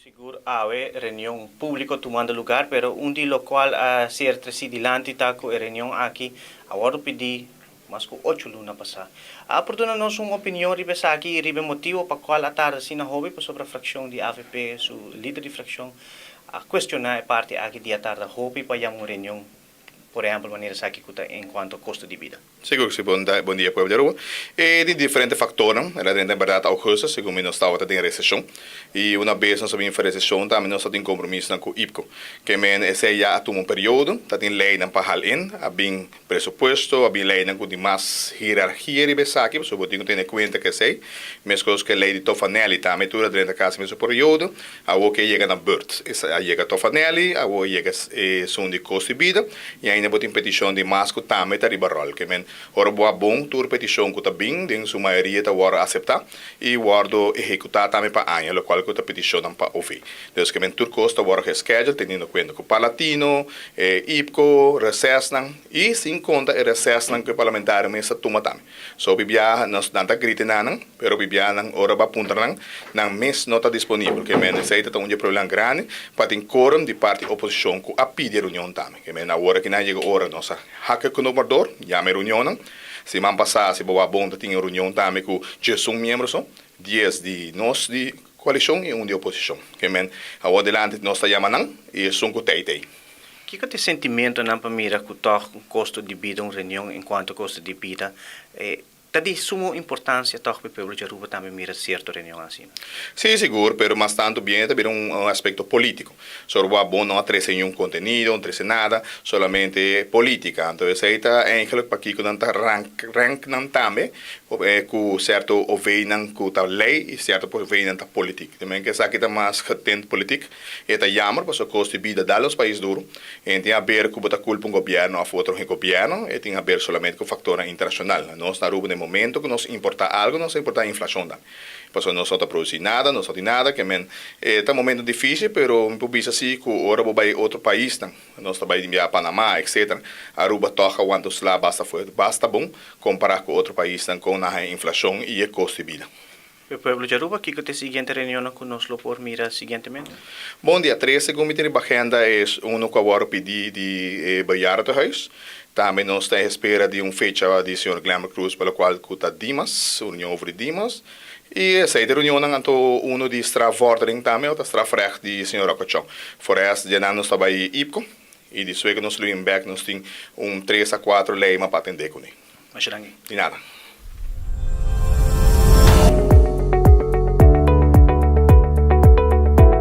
Sigur awe reunion publico tumando lugar, pero un di locual a ser treci dilanti ta cu e reunion aki a wordo pidi mas cu 8 luna pasa. A por duna nos un opinion riba esaki y riba motibo pa cual a tarda asina hopi, pasobra fraccion di AVP, su lider di fraccion, a cuestiona e parti aki di a tarda hopi pa yama un reunion, por ehempel, manera esaki cu ta en cuanto costo di bida. Sigur cu si, bon dia, pueblo di Aruba. E di diferente factor, en berdad augustus, segun nos tabata den recesion. Y un bes nos a bin recesion, tambe nos tin compromiso cu IPCO. Kiermen esey ya a tuma un periodo, tin ley pa haal in, a bin presupuesto, a bin ley cu tin mas hierarkia di esaki, so bo tin cu tene cuenta cu esey, mescos cu ley di Tofanelli, tambe tur den cas mesun periodo, awor cu yega na beurt. A yega Tofanelli, awor yega esun di costo di bida, y ainda bo tin peticion di mas cu tambe ta riba rol. Kiermen, ora bo bon tur peticion cu ta bin, den su mayoria ta wordo acepta y wordo ehecuta tambe pa aña, locual cu ta peticion pa OV. Dus kiermen tur cos ta wordo schedule, teniendo cuenta cu Parlatino, IPCO, recessnan, y sin conta e recessnan cu parlamentario mes a tuma tambe. So bibia nos nan ta grita nan, pero bibia nan ora ba punta nan, nan mes no ta disponibel. Kiermen esey ta un problema grandi, pa tin quorum di parti oposicion cu a pidi reunion tambe. Kiermen awor cu nan yega ora nos a hak e knoop door, yama reunion nan. Siman pasa, si bo bon, tin reunion tambe cu 11 miembro so, 10 di nos di coalicion y 1 di oposicion. Kiermen awor adelante nos ta yama nan y esun cu tey tey. Kico ta e sentimento nan pa mira cu toch un costo di bida, un reunion en cuanto costo di bida, ta di sumo importancia toch pa pueblo di Aruba tambe mira cierto reunion asina? Si, sigur, pero mas tanto bien tambe un aspecto politico. So bo no trece ningun contenido, no trece nada, solamente politica. Anto, esey ta eigenlijk pa kico nan ta rank, rank nan tambe, cu cierto OV nan cu ta ley y cierto OV nan ta politiek. Tambe cu esaki ta mas getint politiek, e ta jammer, pasobra costo di bida a dal nos pais duro. Y tin haber cu bo ta culpa un gobierno of otro gobierno, e tin haber solamente cu factor internacional. Nos na Aruba, na momento cu nos importa algo, nos importa inflacion tambe. Pasobra nos no ta produci nada, nos no tin nada, kiermen ta un momento dificil, pero un poco asina, cu ora bo bay otro pais, nos ta bay Panama, etc. Aruba toch a wanta sla basta fuerte, basta bon, compara cu otro pais cu e inflacion y e costo di bida. E pueblo di Aruba, kico ta e siguiente reunion cu nos lo por mira siguientemente? Bon, dia 13, segun mi agenda, e uno cu a pidi di bejaardenhuis. Tambe nos ta na espera di un fecha di señor Glenbert Cruz, pa cual ta Dimas, reunion over Dimas. Y esey reunion anto uno di strafvordering tambe, otro strafrecht di señor Rocochon. Voor rest, ya nos ta bay IPCO. Y di suego nos lo back, nos tin un 3 a 4 ley pa atende cu ne. Masha danki. Di nada.